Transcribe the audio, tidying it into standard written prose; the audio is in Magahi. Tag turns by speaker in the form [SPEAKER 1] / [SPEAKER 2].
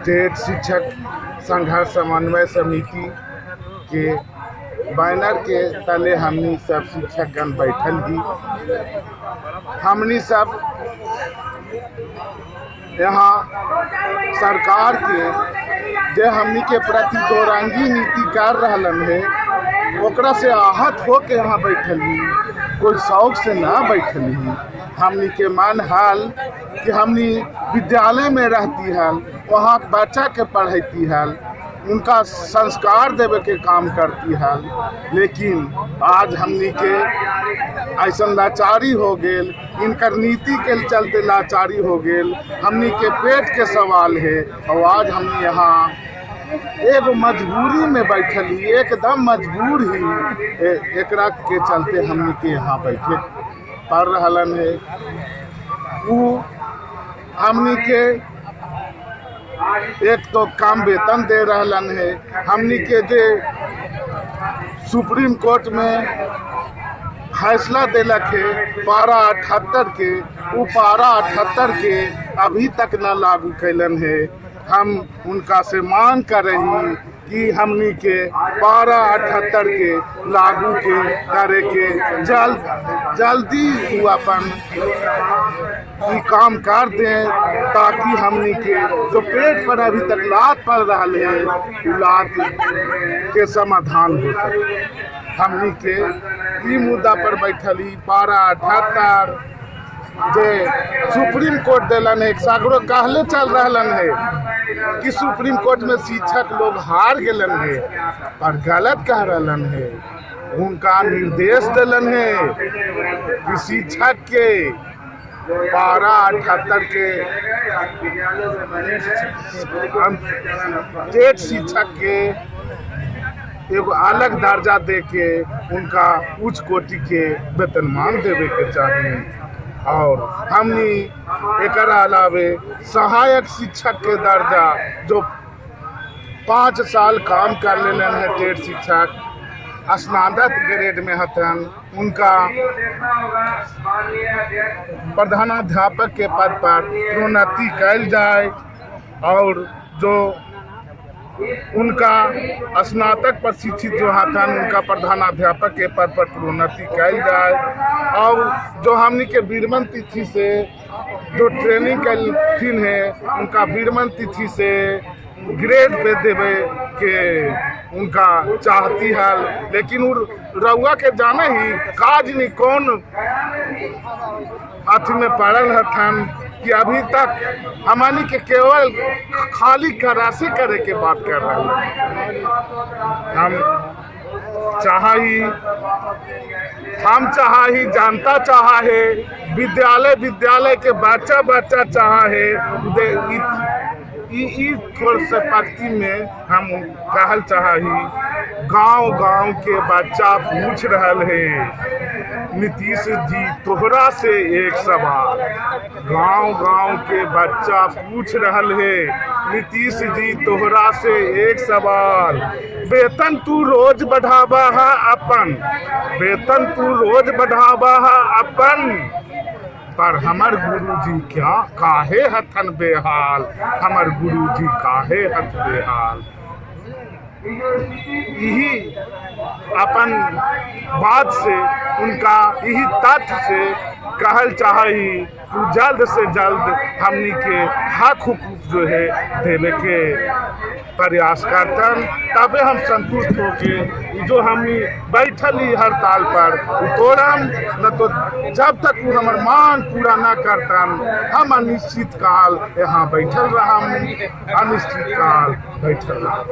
[SPEAKER 1] टेट शिक्षक संघर्ष समन्वय समिति के बैनर के तले हमनी सब शिक्षकगण बैठल ही। हमनी सब यहाँ सरकार के जे हमनी के प्रति दोरंगी नीति कर रहलन है, ओकरा से आहत हो के यहाँ बैठल ही, कोई शौक से ना बैठल ही। हमनी के मन हाल कि हमनी विद्यालय में रहती हल, वहाँ बच्चा के पढ़ैती हल, उनका संस्कार देवे के काम करती हल। लेकिन आज हमनी के ऐसा लाचारी हो गेल, इनकर नीति के चलते लाचारी हो गेल। हमनी के पेट के सवाल है और आज हमनी यहाँ एगो मजबूरी में बैठल ही, एकदम मजबूर ही। एकरा के चलते हमनी के यहाँ बैठे पड़ रहलन है। उ हमनी के एक तो कम वेतन दे रहलन है। हमनी के जे सुप्रीम कोर्ट में फैसला दिलक है पारा 78 के, उ पारा 78 के अभी तक न लागू कैलन है। हम उनका से मांग कर रही कि हमनी के पारा 78 के लागू के करे के जल्द जल्दी उ अपन ई काम कर दें, ताकि हमनी के जो पेट पर अभी तक लात पड़ रहा है, उ लात के समाधान हो सके। हमनी के ई मुद्दा पर बैठल ही। पारा 78 जे सुप्रीम कोर्ट दिलन है, सगरो कहले चल रहलन है कि सुप्रीम कोर्ट में शिक्षक लोग हार गेलन है, पर गलत कह रहलन है। उनका निर्देश दिलन है कि शिक्षक के पारा 78 के टेट शिक्षक के एगो अलग दर्जा दे के उनका उच्च कोटि के वेतनमान देवे के चाही। और हमनी एकर अलावे सहायक शिक्षक के दर्जा, जो 5 साल काम कर लेलन है टेट शिक्षक, स्नातक ग्रेड में हथन, उनका प्रधानाध्यापक के पद पर प्रोन्नति कैल जाए और जो उनका स्नातक प्रशिक्षित जो हथन, उनका प्रधानाध्यापक के पद पर प्रोन्नति कैल जाए। और जो हमनी के बीरमन तिथि से जो ट्रेनिंग कैलथिन है, उनका बीरमन तिथि से ग्रेड पे देवे के उनका चाहती है। लेकिन उ रउआ के जाने ही काज नहीं कौन अथी में पड़ल हथन कि अभी तक हमनी के केवल खाली करासी करे के बात कर रहे हैं। हम चाह ही, जनता चाह है, विद्यालय विद्यालय के बच्चा बच्चा चाह है। ई ई थोड़ से पंक्ति में हम कहल चाही, गांव गांव के बच्चा पूछ रहल है नीतीश जी तोहरा से एक सवाल। गांव गांव के बच्चा पूछ रहल है नीतीश जी तोहरा से एक सवाल, वेतन तू रोज बढ़ावा है अपन, वेतन तू रोज बढ़ावा है अपन, पर हमर गुरुजी क्या काहे हथन बेहाल, हमर गुरुजी काहे हथ बेहाल। यही अपन बात से उनका यही तथ्य से कहल चाही कि जल्द से जल्द हमनी के हक हुकूक जो है देवे के प्रयास करतन, तबे हम संतुष्ट होके ई जो हमनी बैठल ही हड़ताल पर उ तोड़म। न तो जब तक वो हमर मांग पूरा न करतन, हम अनिश्चित काल यहाँ बैठल रहम, अनिश्चित काल बैठल रहम।